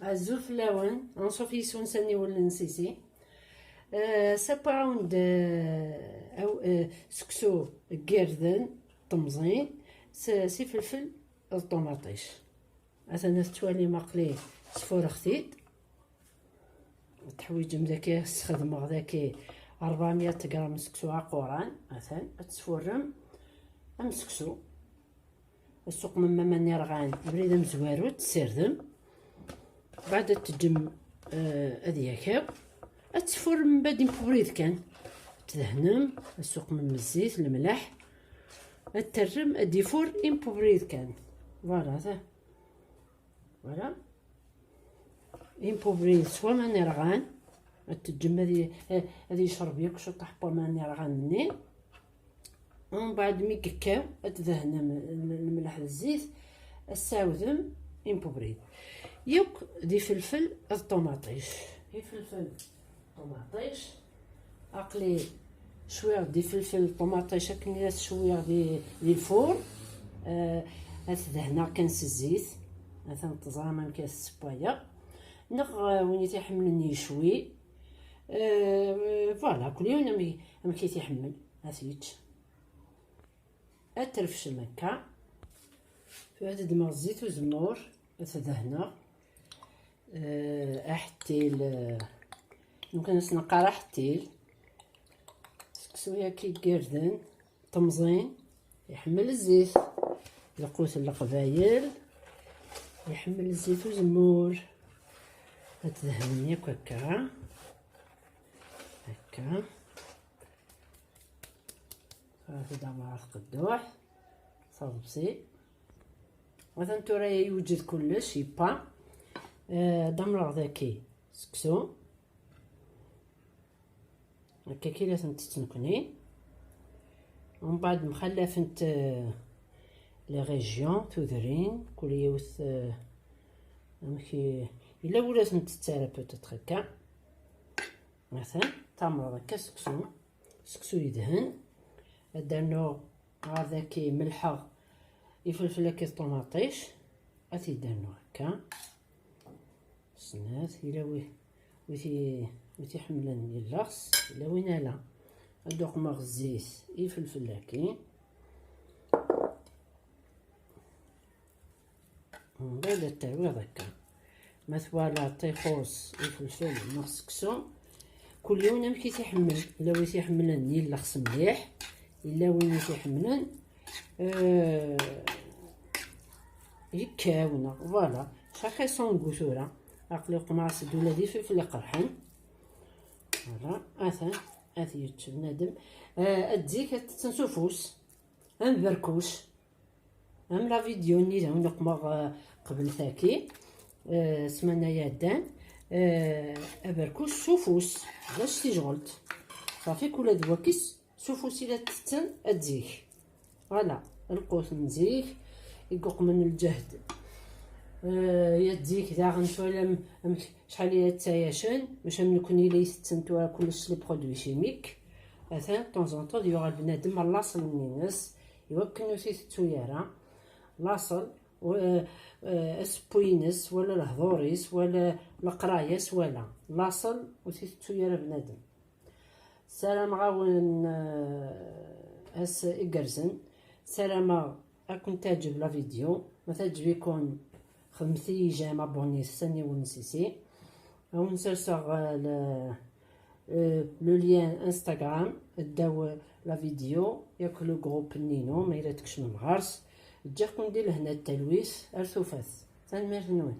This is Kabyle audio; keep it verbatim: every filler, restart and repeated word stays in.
Azul fell-awen, anṣuf yis-wen s aniwel n Sisi. Euh, sappaɣ-awen-d, euh, aw- euh, seksu n yirden temẓin s s ifelfel d ṭumaṭic. Atan ad tettwalim aqli sfureɣ-t-id. Teḥwiǧem daki, sxedmeɣ daki ṛebɛemya gram n seksu aquran. Atan ad tesfurrem am seksu. Ad tessuqmem aman irɣan abrid amezwaru, ad tessirdem. Beɛd ad teǧǧem, eh, ad yakaw. Ad tesfurrem mbeɛd impubriḍ kan. Ad tdehnem, ad tessuqmem zzit, lemleḥ. Ad terrem ad ifur impubriḍ kan. Voilà, ta. Voilà. Impubriḍ s waman irɣan. Ad teǧǧem ad y- ad yecreb yakk ciṭṭaḥ n waman irɣan-nni. Umbeɛd mi yekkaw, ad tdehnem lemleḥ d zzit, ad tɛawdem impubriḍ. Yakk d ifelfel d ṭumaṭic. Ifelfel d ṭumaṭic. Aqli cwiɣ-d ifelfel d ṭumaṭic akken i as-cwiɣ di, di lfur. Eh, ad t-dehneɣ kan s zzit. Atan teẓram amek i as-ssewwayeɣ. Neɣ, eh, win i t-iḥemmlen yecwi. Eh, voilà, kul yiwen amek, amek i t-iḥemmel. Ad t-yečč. Ad trefcem akka. Tura ad ddmeɣ zzit uzemmur, ad t-dehneɣ. Eh, aḥettil, eh, mumkin ad s-neqqar aḥettil. Seksu-yagi n yirden temẓin, iḥemmel zzit. Lqut n Leqbayel, iḥemmel zzit uzemmur. Ad t-dehnen yakk akka. Akka. Ɣef d amɣar tqedduḥ, taḍebsi. Atan tura yewjed kullec, yebba. Eh, ad amreɣ daki seksu. Akka ki la tent-tettnekni. Umbeɛd mxallafent, eh, les régions, tudrin, kul yiwet, eh, amek i, yella ur la tent-tettu ara peut-être akka. Atan, tamreḍ akka seksu, seksu yedhen. Ad d-rnuɣ ɣer daki, melḥeɣ ifelfel akked ṭumaṭic. Ad t-id-rnuɣ akka. Snat, yella wi, wi t-, wi t-iḥemmlen yelleɣs, yella win ala. Ad d-uqmeɣ zzit ifelfel-agi. Mbeɛd ad terwiḍ akka. Ma twalaḍ ixuṣ ifelfel neɣ seksu, kul yiwen amek i t-iḥemmel. Yella wi t-iḥemmlen yelleɣs mliḥ, yella win i t-iḥemmlen, euh, yekkaw neɣ, voilà. Chacun son goût tura. Aql-i uqmeɣ-as-d ula d ifelfel iqerḥen. Voilà, atan, ad yečč bnadem. Euh, ad zik ad tetten s ufus. Am berkuc. Am la vidéo-nni d awen uqmeɣ, eh, qbel taki, eh, ssmana iɛeddan, eh, aberkus s ufus, d acu tijɣelt. Ṣafi, kula d wakis s ufus i la tetten ad zik. Voilà, lqut n zik, i yeqmen lǧehd. Eh, ya zik daɣen twalam amek, acḥal i la ttayacen, maca am nekni la itetten tura kullec s les produits chimiques. Atan, de temps en temps, yuɣal bnadem ar laṣel-nni-ines, iwakken ur t-itettu ara laṣel, u-, eh, eh, asewwi-ines, wala lehdur-is, wala leqraya-s, wala laṣel ur t-itettu ara bnadem. Ssarameɣ-awen, eh, ass igerrzen. Ssarameɣ ad ken-teɛǧeb la vidéo. Ma teɛǧeb-iken, xedmet-iyi j'aime, abonnez s aniwel n Sisi. Ad wen-serseɣ, eh, le, eh, le lien Instagram ddaw la vidéo, yakk le groupe-nni-inu, ma yella tkecmem ɣer-s. Ǧǧiɣ-ken di lehna d talwit, ar tufat. Tanemmirt-nwen.